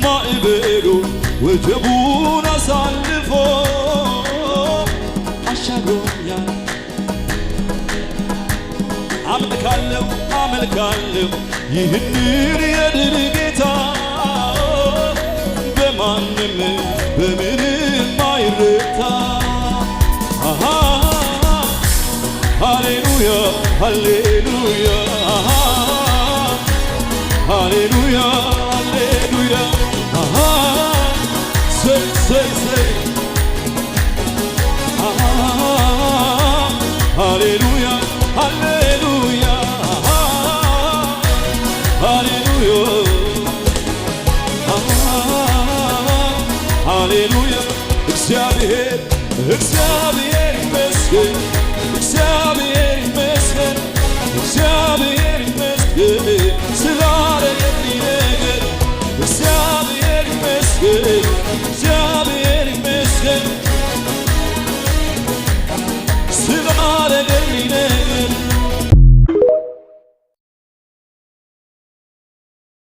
ማዕበሉ ወጀቡን አሳልፎ አሻግሮኛል። አመልካለሁ፣ አመልካለሁ ይህንን የድል ጌታ፣ በማንም በምንም አይረታ። አሃ፣ ሃሌሉያ፣ ሃሌሉያ፣ አሃ፣ ሃሌሉያ፣ ሃሌሉያ፣ አሃ፣ ሰይ ሰይ ሰይ፣ አሃ፣ ሃሌሉያ፣ ሃሌሉያ፣ አሃ፣ ሃሌሉያ፣ አሃ፣ ሃሌሉያ። እግዚአብሔር፣ እግዚአብሔር ይመስገን፣ እግዚአብሔር ይመስገን፣ እግዚአብሔር ይመስገን ስላደረገልኝ ነገር። እግዚአብሔር ይመስገን፣ እግዚአብሔር ይመስገን ስላደረገልኝ ነገር።